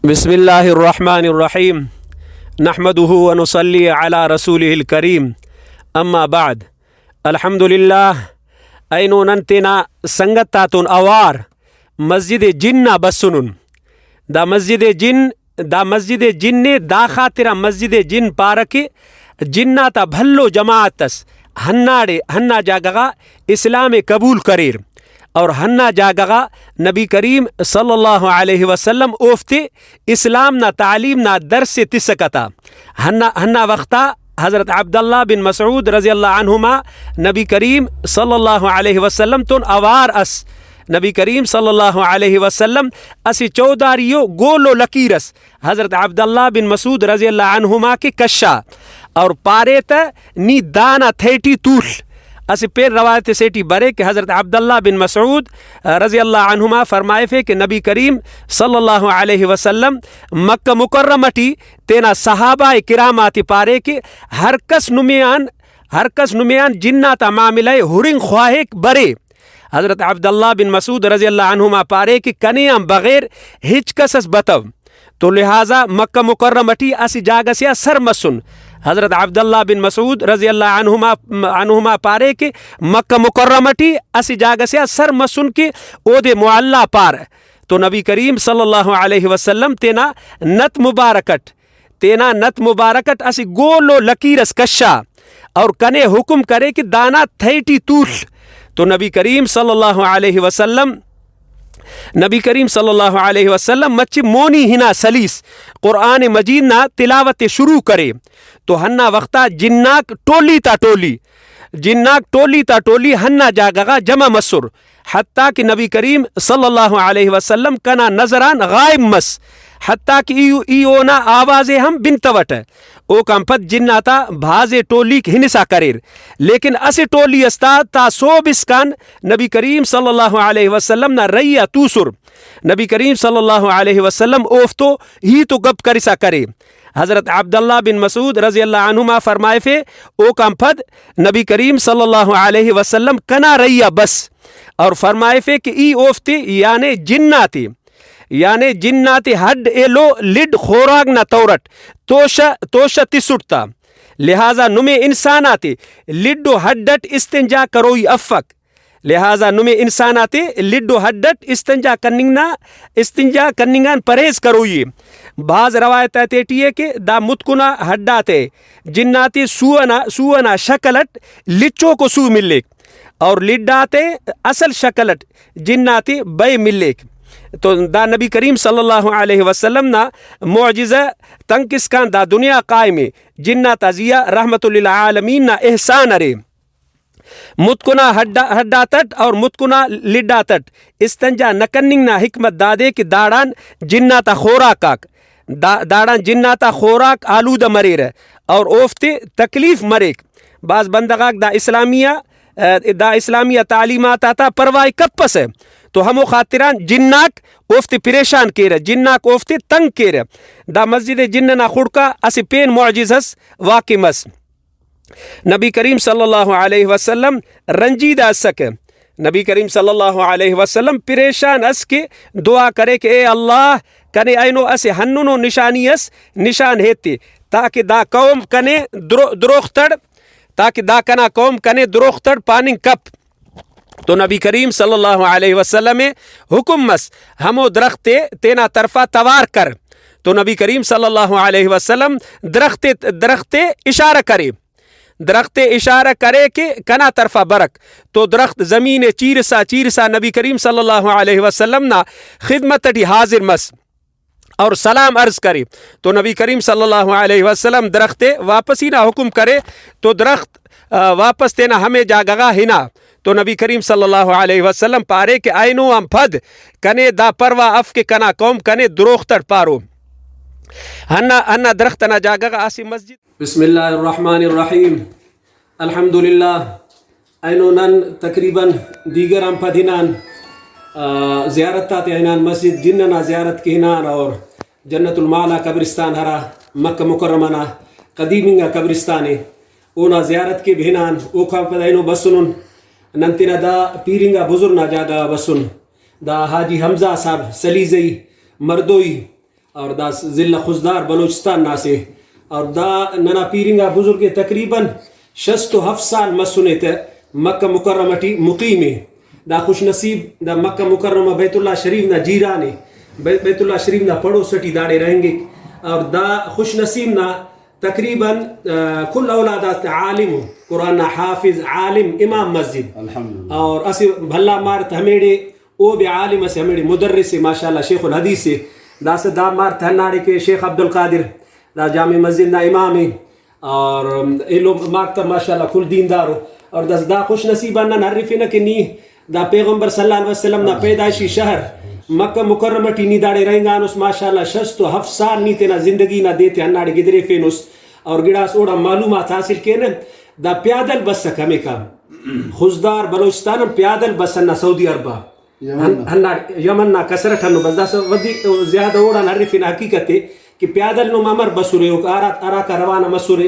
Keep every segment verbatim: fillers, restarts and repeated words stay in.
بسم اللہ الرحمن الرحیم۔ نحمده ونصلی علی رسوله الکریم۔ اما بعد۔ الحمدللہ، اینو نن تینا سنگت آتون اوار مسجد جن نا بسنن۔ دا مسجد جن، دا مسجد جن ءِ، دا خاطران مسجد جن پارہ کہ جناتا بھلو جماعت اس ہنداڑے، ہندا جاگہ غا اسلام ءِ قبول کریر، اور ہندا جاگہ غا نبی کریم صلی اللہ علیہ وسلم اوفتے اسلام نا تعلیم نا درس ءِ تسکہ تا۔ ہندا، ہندا وختا حضرت عبداللہ بن مسعود رضی اللہ عنہما نبی کریم صلی اللہ علیہ وسلم تون اوار ئس۔ نبی کریم صلی اللہ علیہ وسلم اسہ چوہداری ءُ گول ءُ لکیر ئس حضرت عبداللہ بن مسعود رضی اللہ عنہما کہ کشا اور پارے تہ، نی دانا تھیٹی تول۔ اسہ پین روایت سے ٹی برے کہ حضرت عبداللہ بن مسعود رضی اللہ عنہما فرمائفے کہ نبی کریم صلی اللہ علیہ وسلم مکہ مکرمہ ٹی تینا صحابہ کرام آتے پارے کہ ہر کس نمے آن، ہر کس نمے آن جناتا معاملہ ءِ ہرنگ خواہک برے۔ حضرت عبداللہ بن مسعود رضی اللہ عنہما پارے کہ کنے آن بغیر ہچ کس اس بتو، تو لہٰذا مکہ مکرمہ ٹی اسہ جاگہ سے آ سر مسن۔ حضرت عبداللہ بن مسعود رضی اللہ عنہما، عنہما پارے کہ مکہ مکرمہ ٹی اسہ جاگہ سے آ سر مسن کہ اودے معلیٰ پار۔ تو نبی کریم صلی اللہ علیہ وسلم تینا نت مبارک اٹ، تینا نت مبارک اٹ اسہ گول ءُ لکیر اس کشا اور کنے حکم کرے کہ دانا تھیٹی تول۔ تو نبی کریم صلی اللہ علیہ وسلم، نبی کریم صلی اللہ علیہ وسلم مچہ مونی ہنا سلیس، قرآن مجید نا تلاوت ءِ شروع کرے۔ تو ہندا وختا جناک ٹولی تا ٹولی، جناک ٹولی تا ٹولی ہندا جاگہ غا جمع مسر، حتیٰ کہ نبی کریم صلی اللہ علیہ وسلم کنا نظر آن غائب مس، حتیٰ کہ ای، ای اونا آواز ءِ ہم بنتوٹہ۔ اوکان پد جناتا بھازے ٹولیک ہنسا کریر، لیکن اسہ ٹولی اس تا، تا سہب اسکان نبی کریم صلی اللہ علیہ وسلم نا رہی آ توسر۔ نبی کریم صلی اللہ علیہ وسلم اوفتو ہیت و گپ کرسا کرے۔ حضرت عبداللہ بن مسعود رضی اللہ عنہما فرمائفے، اوکان پد نبی کریم صلی اللہ علیہ وسلم کنا رہی آ بس اور فرمائفے کہ ای اوفتے، یعنی جناتے، یعنی جناتے ہڈ ایلو لڈ خوراک نا طور اٹ توشہ، توشہ تسٹ تا، لہٰذا نمے انسان آتے لڈ و ہڈ اٹ استنجا کروئی افک۔ لہٰذا نمے انسان آتے لڈ و ہڈ اٹ استنجا کننگ نا، استنجا کننگ آن پرہیز کروئی ءِ۔ بھاز روایت آتیٹی ءِ کہ دا متکنا ہڈ آتے جناتے سو ئنا، سو ئنا شکل اٹ لچوکو سو ملیک اور لڈ آتے اصل شکل اٹ جناتے بئے ملیک۔ تو دا نبی کریم صلی اللہ علیہ وسلم نا معجزہ تنک اسکان دا دنیا قائم ءِ۔ جناتا زیہا رحمت للعالمین نا احسان ارے۔ متکنا ہڈ، ہڈ آتٹ اور متکنا لڈ آتٹ استنجا نہ کننگ نا حکمت دادے کہ داڑان جناتا خوراک آک، دا، داڑان جناتا خوراک آلودہ مریرہ اور اوفتے تکلیف مریک۔ بھاز بندغ آک دا اسلامیہ، ء، دا اسلامیہ تعلیمات آتا پرواہ کپسہ تو ہمو خاطران جناک اوفتے پریشان کیرہ، جناک اوفتے تنگ کیرہ۔ دا مسجد جن ئنا خڑکا اسہ پین معجزہ اس واقع مس۔ نبی کریم صلی اللہ علیہ وسلم رنجیدہ اسکہ۔ نبی کریم صلی اللہ علیہ وسلم پریشان اس کہ دعا کرے کہ اے اللہ، کنے اینو اسہ ہندنو نشانی اس نشان ایتے تاکہ دا قوم کنے درو-، دروغ تڑ، تاکہ دا کنا قوم کنے دروغ تڑ پاننگ کپ۔ تو نبی کریم صلی اللہ علیہ وسلم ءِ حکم مس، ہمو درخت ءِ تینا طرفا توار کر۔ تو نبی کریم صلی اللہ علیہ وسلم درخت ءِ، درخت ءِ اشارہ کرے، درخت ءِ اشارہ کرے کہ کنا طرفا برک۔ تو درخت زمین ءِ چیرسا، چیرسا نبی کریم صلی اللہ علیہ وسلم نا خدمت ٹی حاضر مس اور سلام عرض کرے۔ تو نبی کریم صلی اللہ علیہ وسلم درخت ءِ واپسی نا حکم کرے، تو درخت، آ، واپس تینا ہمے جاگہ غا ہنا۔ تو نبی کریم صلی اللہ علیہ وسلم پارے کہ اینو آن پد کنے دا پرواہ اف کہ کنا قوم کنے دروغ تڑ پارو۔ ہندا، ہندا درخت ئنا جاگہ غا اسہ مسجد۔ بسم اللہ الرحمن الرحیم۔ الحمدللہ، اینو نن تقریباً دیگر آن پد ہنان، آ، زیارت آتے ہنان، مسجد جن ئنا زیارت کہ ہنان اور جنت المعلیٰ قبرستان ہرا مکہ مکرمہ نا قدیم انگا قبرستان ءِ، اونا زیارت کہ بھی ہنان۔ اوکان پد اینو بسنن، نن تینا دا پیر انگا بزرگ نا جاگہ غا بسن، دا حاجی حمزہ صاحب سلیزئی مردوئی، اور دا ضلع خضدار بلوچستان نا اسہ، اور دا ننا پیرنگا بزرگ ءِ، تقریباً شست و ہفت سال مسنے تہ مکہ مکرمہ ٹی مقیم ءِ۔ دا خوش نصیب دا مکہ مکرمہ بیت اللہ شریف نا جیران ءِ، بی-، بیت اللہ شریف نا پڑوس ٹی داڑے رہینگک۔ اور دا خوش نصیب نا تقریباً، آ، کل اولاد آتے عالم ءُ، قرآن نا حافظ، عالم، امام مسجد۔ الحمدللہ۔ اور اسہ بھلا مار تہ ہمیڑے، او بھی عالم اسے، ہمیڑے مدرس ءِ، ماشاءاللہ شیخ الحدیث ءِ۔ داسہ دا مار تہ ہنداڑے کہ شیخ عبدالقادر، دا جامع مسجد نا امام ءِ۔ اور ایلو مار تہ ماشاءاللہ کل دیندار ءُ۔ اور داسہ دا خوش نصیب آن نن ہرفنہ کہ نی دا پیغمبر صلی اللہ علیہ وسلم نا پیدائشی شہر مکہ مکرمہ ٹی نی داڑے رہینگانس، ماشاءاللہ شست و ہفت سال نی تینا زندگی نا دے تے ہنداڑے گدریفینس، اور گڑاس اوڑان معلومات حاصل کینہ۔ دا پیادل بسک ہمیکا خضدار بلوچستان ہم پیادل بس ہندا سعودی عرب آ۔ یمن ہن-، نا۔ ہندا یمن نا کسر اٹ ہنو، بس داسہ ودی زیادہ اوڑان ہرفنہ حقیقت ءِ کہ پیادل نم امر بسرے، اوکا ہرا-، ہراکا روانہ مسرے۔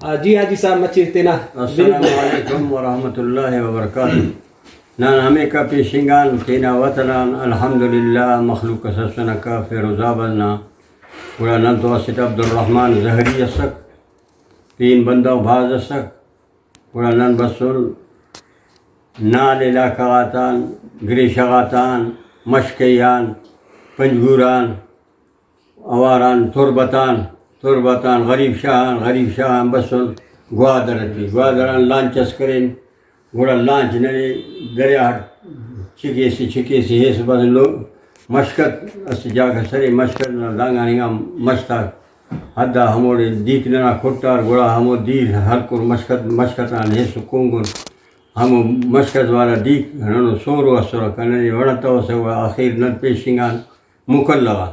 آ، جی حاجی صاحب مچے تینا۔ السلام علیکم ورحمۃ اللہ وبرکاتہ۔ نن ہمیکا پیشنگان تینا وطن آن الحمدللہ مخلوق اس اسنہ کافر و زابل نا۔ گڑا نن تو اسٹ عبدالرحمن زہری اسک، پین بندغ بھاز اسک۔ گڑا نن بسن نال علاقہ غاتان، گریشہ غاتان، مشکئی آن، پنجگور آن، اوار آن تربت آن، تربت آن غریب شاہ آن، غریب شاہ آن بسن گوادر ٹی۔ گوادر آن لانچ اس کرین، گڑا لانچ ننے دریا ئٹ چکیسہ چکیسہ ہیس بس لو-، مشکت اسہ جاگہ سرے، مشکت نا دانگان انگا مش تا حد آ ہموڑے دیک ننا کٹار، گڑا ہمو دیر ہلکر مشکت، مشکت آن ہیس کنگن ہمو مشکت والا دیک ہندنو سورو اسرہ، کنے وڑتوسہ، گڑا آخر نن پیشنگان مکل آ۔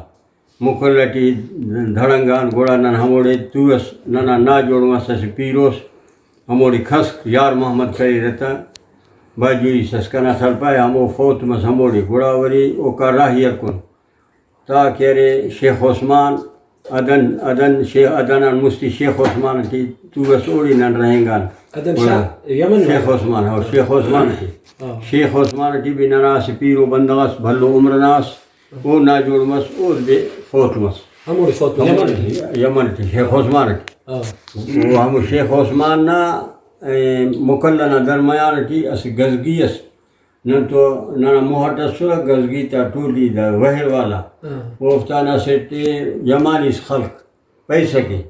مکل ٹی دھڑنگان، گڑا نن ہموڑے تو اس، ننا ناجوڑ مس اسہ پیروس، ہموڑے کھسک یار محمد کریرہ تہ باجوئی اس کنا خیال پائے ہمو فوت مس ہموڑے۔ گڑا وری اوکا راہی ہلکن تاکہ ارے شیخ عثمان، ادن، ادن شیخ، ادن آن مستی شیخ عثمان ٹی تو اس، اوڑے نن رہینگان۔ ادن گڑا شاہ یمن نا؟ شیخ عثمان، ہو، شیخ عثمان ٹی۔ ہاں۔ شیخ عثمان ٹی بھی ننا اسہ پیرو بندغ اس، بھلو عمر نا اس۔ او ناجوڑ مس، او دے فوت مس۔ ہموڑے فوت مس، یمن ٹی؟ یمن ٹی، شیخ عثمان ٹی۔ ہاں۔ او ہمو شیخ عثمان نا، اے، مکل نا درمیان ٹی اسہ گزگی اس۔ نن تو ننا موہ ٹی اسرہ گزگی تا ٹولی دا وہر والا۔ ہاں۔ اوفتان اسٹ یمانی اس خلق۔ پیسہ کے۔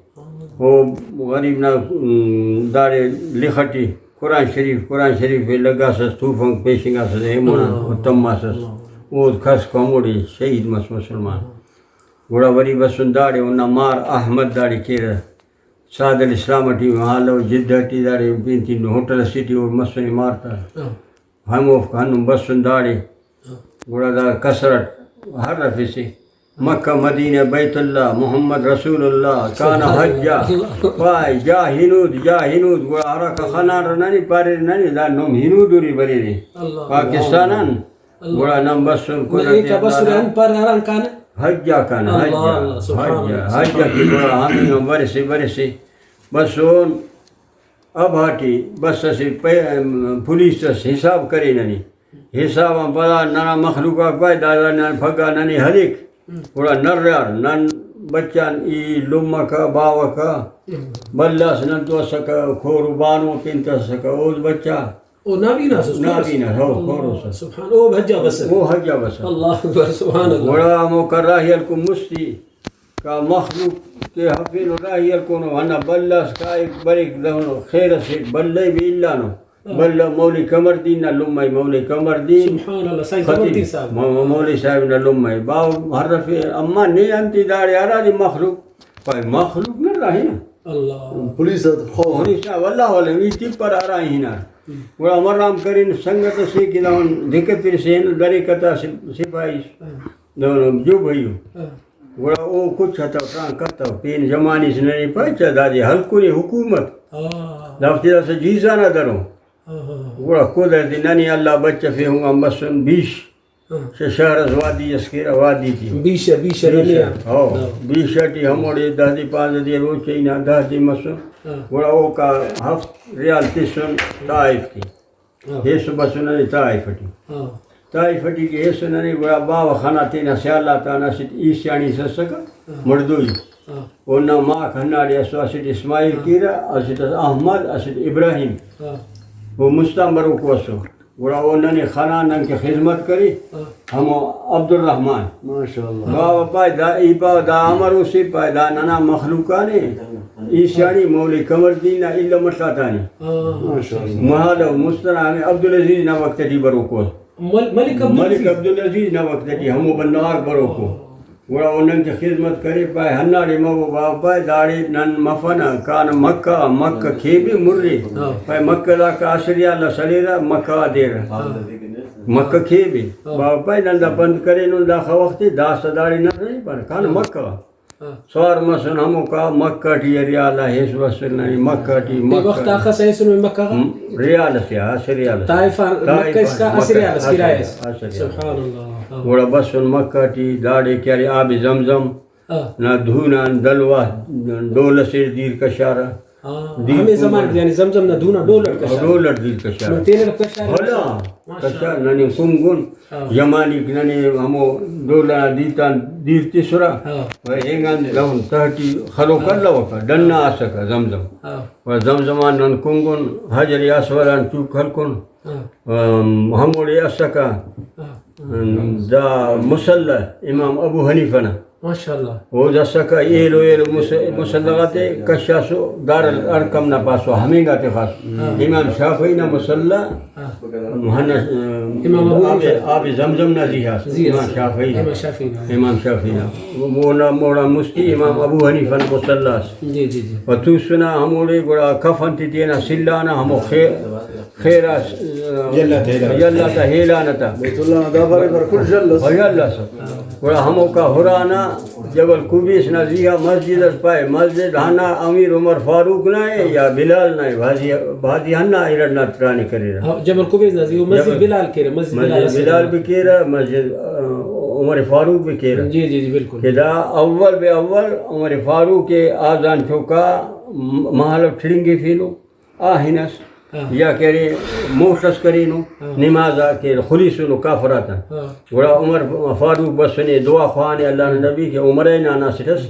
او غریب نا، م، داڑے لخ ٹی قرآن شریف، قرآن شریف ءِ لگاسس، توفنگ پیشنگاسس، ایمون آن اللہ۔ او تماسس۔ اللہ۔ اود کھسک ہموڑے شہید مس مسلمان۔ اللہ۔ گڑا وری بسن داڑے اونا مار احمد داڑے کیرہ۔ سعد الاسلام ٹی حال او جدہ ٹی داڑے پین تین ہوٹل اسے ٹی او مسنے مار تا۔ ہاں۔ ہموفک ہندن بسن داڑے۔ ہاں۔ گڑا دا کسر اٹ ہر ہرفسے۔ مکہ، مدینہ، بیت اللہ، محمد رسول اللہ، کان سبحان حجا۔ اللہ۔ پائے، جا ہنود، جا ہنود، گڑا ہراکا خنانرہ ننے پاریرے ننے، دا نم ہنود اُرے بریرے۔ اللہ۔ پاکستان آن۔ اللہ۔ گڑا نم بسن نہ، کل ایکا بسر آن پر ہران کانہ؟ حجا کانہ، اللہ، حجا۔ اللہ، سبحان حجا، اللہ، حجا سبحان کہ اللہ۔ گڑا ہمے برسے، برسے۔ بسون ابا ٹی بس اسہ پے-، پولیس اس حساب کرے ننے۔ حساب آن پدا ننا مخلوق آک پائے، دادا نن پھگا ننے ہلیک۔ ہم۔ گڑا نریار نن بچان ای لمہ کا، باوہ کا، ہم۔ بھلا اس نن تو اسکہ، کھور و بانو پین تہ اسکہ، اود بچا۔ او نابینا اس، نابینا، ہو، اللہ، کھور اس۔ سبحان، او حجا بسر۔ او حجا بسر۔ اللہ اکبر، سبحان اللہ۔ گڑا ہمو کراہی ہلکو مستی کا مخلوق تے ہفینو راہی ہلکونو، ہندا بھلا اس کائک بریک دہنو خیر اسیٹ بھلے بھی الانو۔ ہاں۔ بھلا مولوی قمر دین نا لمہ ءِ، مولوی قمر دین سبحان اللہ، سائیں قمر خطیب، دین صاحب۔ مو-، مولوی صاحب نا لمہ ءِ۔ باو ہرفے، اما نے انت داڑے ہرا دے مخلوق، پائے مخلوق نہ راہی نا۔ اللہ۔ پولیس آ خوف۔ پولیس آ واللہ واللہ، ای تپر ہرا ہنار۔ ہم۔ گڑا مرام کرین سنگت اسے کہ دہن دھکہ ترسین، درے کتا سپ-، سپاہی۔ ہاں۔ دہن جو بھائیو۔ ہاں۔ گڑا او کچھ ہتو ٹران کتو، پین زمانیس ننے پائچہ دادے ہلکنے حکومت۔ ہاں۔ دافتے داسہ جیزان آ درو۔ ہاں، ہاں، ہاں۔ گڑا قدرتی ننے اللہ بچفے ہوں ہم بسن بیش۔ ہاں۔ سے شہر اس وادی اس کیرہ، وادی ٹی۔ بیش، بیش بیش، ننے آ۔ ہو، ہاں۔ بیش ٹی ہموڑے دہ دے پانزدہ دے روچ نا دہ دے مسن۔ ہاں۔ گڑا اوکا ہفت ریال تسن طائف کے۔ ہاں۔ ہیس بسن ننے طائف ٹی۔ ہاں۔ طائف ٹی کہ ایسو ننے، گڑا باوہ خنا تینا سیال آتان اسٹ عیسیانی سسکہ، ہاں۔ مڑدوئی۔ ہاں۔ اونا ماک ہنداڑے اسو، اسٹ اسماعیل ہاں۔ کیرہ، اسٹ احمد، اسٹ ابراہیم۔ ہاں۔ او مستان بروکو اسو۔ گڑا او ننے خنا، نن کہ خذمت کرے، ہاں۔ ہمو عبدالرحمن۔ ماشاءاللہ۔ باوہ پائے دا، ای پاوہ دا امر اسے، پائے دا ننا مخلوقانے، عیسیانی مولوی قمر الدین نا الم اٹ آتانے۔ ہاں۔ ماشاءاللہ۔ مہالو مستان ہمے عبدالعزیز نا وخت ٹی بروکو۔ مل-، ملک عبدالعزیز۔ ملک عبدالعزیز نا وخت ٹی ہمو بندغاک بروکو۔ گڑا او نن کہ خذمت کرے، پائے ہنداڑے مبو باوہ، پائے داڑے نن مفنہ، کانہ مکہ، مکہ کھیبے مرے۔ ہاں۔ پائے مکہ داکا اسہ ریال آ سلیرہ، مکہ آ دیرہ۔ ہاں۔ مکہ کھیبے۔ ہاں۔ باوہ پائے نن دا بند کرینن داخہ وخت، داسہ داڑے نن رہی پارہ، کانہ ہاں۔ مکہ۔ ہاں۔ سوار مسن ہموکا، مکہ ٹی ریال آ ہیس بسر ننے، مکہ ٹی، تے مکہ وخت ٹی۔ آخس ایسن مکہ غا؟ ہم، ریال اسے آ، اسہ ریال اسے۔ طائف آ، طائف مکہ آ، اسکا اسہ مکہ ریال اس، اسہ کرایہ ریال اس۔ اسے، اسے ریال۔ سبحان اللہ۔ ہاں۔ گڑا بسن مکہ ٹی، داڑے کہ ارے آب زمزم ہاں۔ نا دھن آن دلوا ڈول اسے دیر کشارہ۔ ہاں، دیر ہمے زمانہ کنگن۔ یعنی زمزم نا دھن آ ڈول اٹ کشارہ۔ ڈول اٹ دیر کشارہ۔ نو تینا کشارہ۔ بھلا، ماشاءاللہ۔ کشار ننے کنگن۔ ہاں۔ یمانیک ننے ہمو ڈول آ دیتان دیر تسرہ۔ ہاں۔ و اینگان دہن تہٹی خلوک ہاں۔ الوکہ، ڈن آ اسکہ زمزم۔ ہاں۔ و زمزم آن نن کنگن، حجر اسود آن چوک ہلکن۔ ہاں۔ ام، ہموڑے اسکہ، ہاں۔ ام، دا مصلی امام ابو حنیفہ نا۔ ماشاءاللہ۔ او داسکا ایلو ایلو مس-، مصلی غاتے کشاسو، دار الارقم نا پاسو، ہمینگا تخاس۔ ہاں۔ امام شافعی نا مصلی، ہاں۔ ہندا، امام ابو آب، حنیفہ۔ آب زمزم نا زیہاس، زیہاس۔ امام شافعی نا۔ امام شافعی نا۔ امام شافعی نا۔ مونا، مونا مستی امام ابو حنیفہ نا مصلی اس۔ جی، جی، جی۔ و توسنا ہموڑے گڑا کفن تے تینا سلہ نا ہمو خے-، خیر اس، یلہ تا ہیلان۔ یلہ تا ہیلان تا۔ بیت اللہ نا دا بارے پر کل یلہ اس۔ او یلہ اس۔ گڑا ہموکا ہرانا جبل قبیس نا زیہا مسجد اس پائے، مسجد ہندا امیر عمر فاروق نا ءِ یا بلال نا ءِ، بھازی، بھازی ہندا ارٹ نا ترانے کریرہ۔ ہاں، جبل قبیس نا زیہا مسجد جبل، بلال کیرہ، مسجد بلال مسجد اسے۔ بلال بھی کیرہ، مسجد، آ، عمر فاروق بھی کیرہ۔ جی، جی، جی، بالکل۔ کہ دا اول بے اول عمر فاروق ءِ آذان چوکا م-، مہالو ٹھڑنگفینو۔ آ ہنس ہاں۔ یا کہ ارے موڷ اس کرینو، ہاں۔ نماز آ کہ خلیسنو کافر آتان۔ ہاں۔ گڑا عمر فاروق بسنے دعا خوانے اللہ نا نبی کہ عمر ءِ نانا اسٹ اس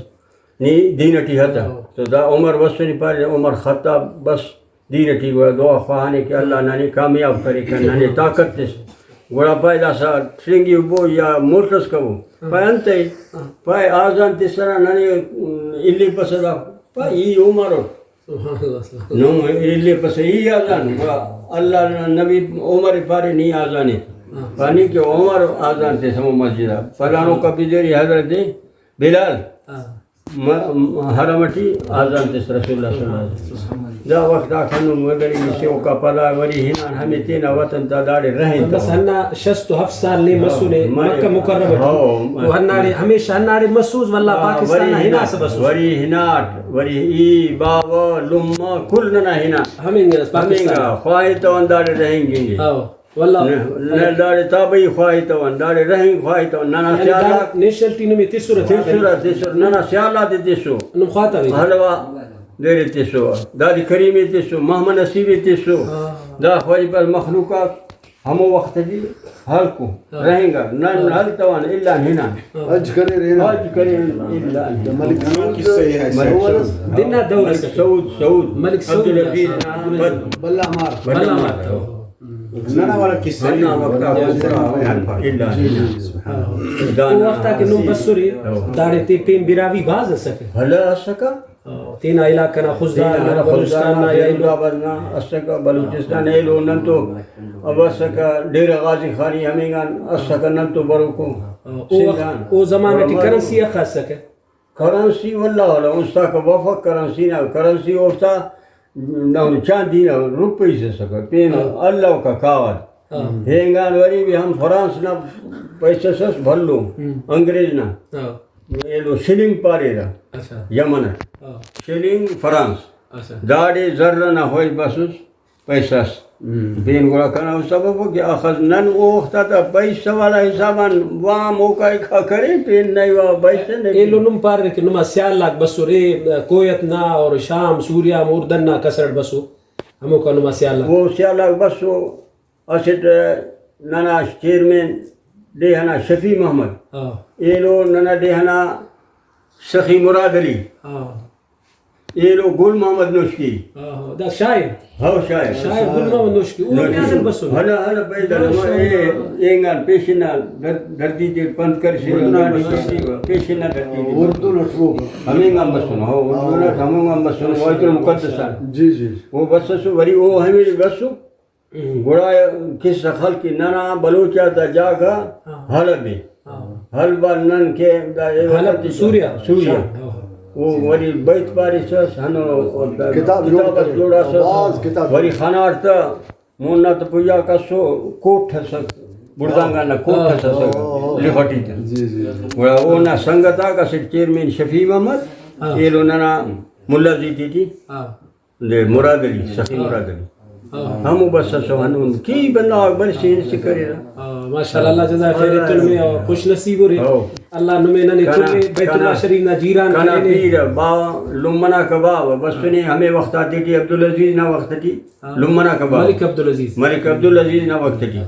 نی دین ٹی ہتہ۔ ہاں۔ تو دا عمر بسنے پارے عمر خطاب بس دین ٹی گڑا دعا خوانے کہ اللہ ننے کامیاب کرے کہ ننے طاقت تس۔ گڑا پائے داسہ ٹرینگی بو یا موڷ اس کبو۔ ہاں۔ پائے انتئے؟ ہاں۔ پائے آذان تسرہ ننے الیپسہ دا۔ پائے ای عمر اٹ۔ سبحان اللہ، سبحان اللہ۔ نم الیپسہ ای آذان، گڑا اللہ نا نبی عمر پارے نی آذان ایت۔ ہاں۔ پانی کہ عمر آذان تس ہمو مسجد آ۔ پلانو کپی دیری حضرت بلال ہاں۔ م-، م-، حرم ٹی آذان تس رسول اللہ صلی اللہ علیہ وسلم۔ دا وخت آ کنو مدری سے اوکا پدا وری ہنان ہمے تینا وطن تا داڑے رہین بس تمام۔ ہندا شست و ہفت سال نے ہاں، مسنے مکہ مکرمہ ٹی۔ ہاں، تو ہناڑے ہمیشہ ہناڑے مسوس واللہ ہاں، پاکستان وری نا ہنا ہنا، سے بسوس۔ وری ہناٹ، وری ای، باوہ، لمہ، کل ننا ہنا۔ ہمینگا پاکستان۔ ہمینگا، خواہے تو ہنداڑے رہینگنگے۔ ہاں، واللہ۔ نہ، نہ داڑے تابعی خواہے تو ہنداڑے رہینگ خواہے تو ننا یعنی سیال دا آک نیشنل ٹی نمے تسرہ تسرہ، تسرہ، ننا سیال آتے تسو۔ نم خواتا بھئی۔ حلوا دیرے تسو، دادی کریمے تسو، محمد نصیبے تسو۔ ہاں۔ دا خواہی بس مخلوقات ہمو وخت ٹی ہلکو ہاں۔ رہینگار، نن ہاں۔ ہلتوان الا ہنان۔ ہاں۔ حج کریر ہنان۔ حج کریر الا ہنان۔ ملک سعود، ملک سعود۔ دن نا دور ملک اسکہ۔ سعود، سعود۔ ملک سعود عبدالعزیز نا۔ نا بد-، بلا مار۔ بلا بلا مار۔ مار۔ ننا والا قصہ ہندا وخت آ الا جی، جی، ہنان۔ سبحان اللہ۔ دانا او وخت آ کہ نم بسرے، ہاں۔ داڑے تے پین براہوئی بھاز اسکہ۔ بھلا اسکہ۔ تینا علاقہ نا خضدار تینا نا، خضدار بلوچستان نا، نا یا فیروز ایلو۔ آباد نا اسکہ، بلوچستان ایلو نن تو اب اسکہ، ڈیرہ غازی خانی ہمینگان اسکہ نن تو بروکو۔ او سندھ وخت، آن۔ او زمانہ ٹی گڑا کرنسی اخہ اسکہ؟ کرنسی واللہ اعلم، استاکہ بفک کرنسی نا، کرنسی اوفتا نن چاندی نا روپئی سے اسکہ، پین ہاں۔ اللہ کا کاغذ۔ ہاں۔ ہینگان وری بھی ہم فرانس نا پیسہ سس بھلو، ہم۔ انگریز نا۔ ہاں۔ ایلو شلنگ پاریرہ اچھا۔ یمن اٹ۔ ہاں۔ شلنگ فرانس۔ اچھا۔ داڑے زر ئنا خواہش بسس پیسہ اس۔ ہم۔ پین گڑا کنا او سبب ء کہ اخس نن او وخت آتا پیسہ والا حساب آن وام اوکا ایکا کرین پین نئے وا پیسہ نے ایلو پین۔ نم پارے کہ نما سیال آک بسرے، کویت نا اور شام، سوریہ، اردن نا کسر اٹ بسو۔ ہموکا نما سیال آک۔ او سیال آک بسو۔ اسٹ ننا چیئرمین ڈیہہ نا شفیع محمد، ہاں۔ ایلو ننا ڈیہہ نا سخی مراد علی، ہاں۔ ایلو گل محمد نوشکی۔ ہاں، ہاں۔ دا شاعر؟ ہاں، شاعر۔ شاعر گل محمد نوشکی۔ او نوشکی۔ پیادل بسن۔ ہندا، ہندا پیدل۔ ماشاءاللہ۔ اے، اینگان پیشن نا در-، دھرتی تے پنت کرسے، گل محمد نوشکی۔ پیشن نا دھرتی تے۔ اردو لٹوک۔ ہمینگان بسن، ہاں، اردو لٹ ہمینگان بسن، بیت المقدس آن۔ جی، جی۔ او بسسو، وری او ہمے بسو۔ گڑا کسہ خلق کہ ننا بلوچ آتا جاگہ، ہاں۔ حلب ءِ۔ ہاں۔ حلب آن نن کہ دا ایوان حلب، آتے سوریا۔ سوریا۔ ہاں۔ او ولی بیت پاریسس، ہنو کتاب جوڑ کتاب اس کرے۔ جوڑاسس۔ بھاز کتاب۔ ولی خناٹ تہ مون نا تہ پویا کسو کوٹ ہسک، بڑزانگان نا کوٹ ہاں۔ ہسک، ہاں، ہاں۔ لفٹی تہ۔ جی، جی۔ گڑا اونا سنگت آک اسٹ چیئرمین شفیع محمد، ہاں۔ ایلو ننا ملا زیتی ٹی۔ ہاں۔ دے مراد علی، سخی مراد علی۔ ہاں۔ ہمو بسسو ہندن۔ کئی بندغ آک برسے ہنسے کریرہ۔ ہاں، ماشاءاللہ، اللہ جزائے خیر ایتن میں اور خوش نصیب ارے۔ ہو۔ اللہ نمے ننے کنا، کل بیت اللہ کنا، شریف نا جیران کنا کرینے۔ پیر با لمنا کباب بسنے ہمے وخت آتے ٹی عبدالعزیز نا وخت ٹی ہاں۔ لمنا کباب۔ ملک عبدالعزیز۔ ملک عبدالعزیز نا وخت ٹی۔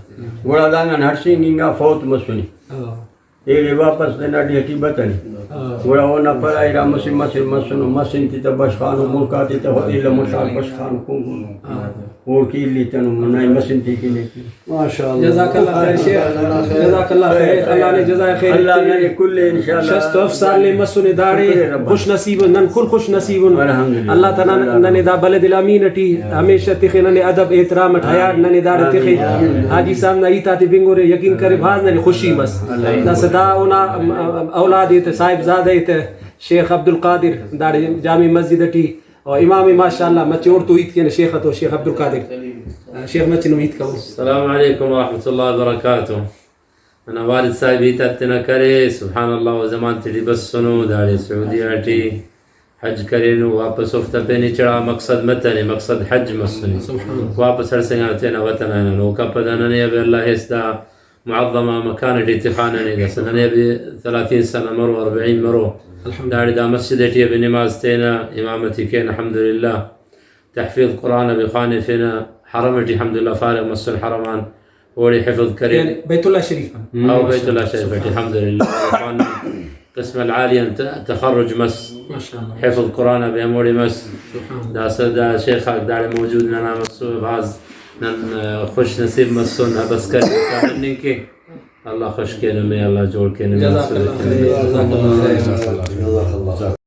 گڑا دانگان ہڑسینگ انگا فوت مسنے۔ ہاں۔ ایڑے واپس تینا ڈیہہ ٹی بتنے۔ ہاں۔ گڑا اونا پڑا ارا مسہ مسہ مسنو، مسن تے تہ بشخانو، ملک آتے تہ ایلم و شال بشخانو کنگنو۔ ہاں۔ اوڑکہ الیتنو، نئے مسن تے کنے۔ ماشاءاللہ۔ جزاک اللہ خیر شیخ، جزاک اللہ خیر، اللہ نے جزائے خیر اللہ ایتے۔ ننے کل انشاءاللہ۔ شست و ہفت سال نے مسنے داڑے، شکر رب۔ خوش نصیب نن کل خوش نصیب ان۔ الحمدللہ۔ اللہ تعالیٰ ننے دا بلد الامین ٹی ہمیشہ تخے، ننے ادب احترام اٹ حیا ننے داڑے تخے۔ آمین۔ حاجی صاحب نا ہیت آتے بنگورے، یقین کرے بھاز ننے خوشی مس۔ اللہ۔ داسہ دا اونا، ام، ام، اولاد ءِ تہ، صاحبزادہ ءِ تہ، شیخ عبدالقادر داڑے جامع مسجد ٹی، اور امام ماشاءاللہ مچہ اوڑتو ہیت کینہ شیخ اتو، شیخ عبدالقادر۔ شیخ مچہ نم ہیت کبو۔ السلام علیکم ورحمۃ اللہ وبرکاتہ۔ ننا والد صاحب ہیت آتے تینا کرے، سبحان اللہ، او زمان تیٹی بسنو، داڑے سعودیہ ٹی حج کرینو، واپس اوفتا پین ہچڑا مقصد متنے، مقصد حج مسنے۔ سبحان اللہ۔ واپس ہڑسینگانو تینا وطن آ ہنانو۔ اوکا پدا ننے ابے اللہ ہیس دا معظمہ مکان ٹی تخاننے، داسہ ننے ابے ثلاثین سنہ مرو، اربعین مرو۔ الحمدللہ۔ داڑے دا مسجد ٹی ابے نماز تینا امامتی کین، الحمدللہ۔ تحفیظ قرآن ابے خوانفینہ، حرم ٹی الحمدللہ فارغ مسن حرم آن۔ اوڑے حفظ کرے۔ یعنی بیت اللہ شریف آن؟ او بیت اللہ شریف ٹی، سبحان اللہ۔ الحمدللہ۔ قسم العالی آن ت-، تخرج مس۔ ماشاءاللہ۔ حفظ قرآن ابے ہموڑے مس۔ سبحان اللہ۔ داسہ دا شیخ آک داڑے موجود ننا مسو، بھاز نن، آ، خوش نصیب مسن، ہبس کرے مننگ کے۔ اللہ خوش کینہ مے، اللہ جوڑ کینہ مے۔ جزاک اللہ خیر، جزاک اللہ خیر۔ جزاک اللہ۔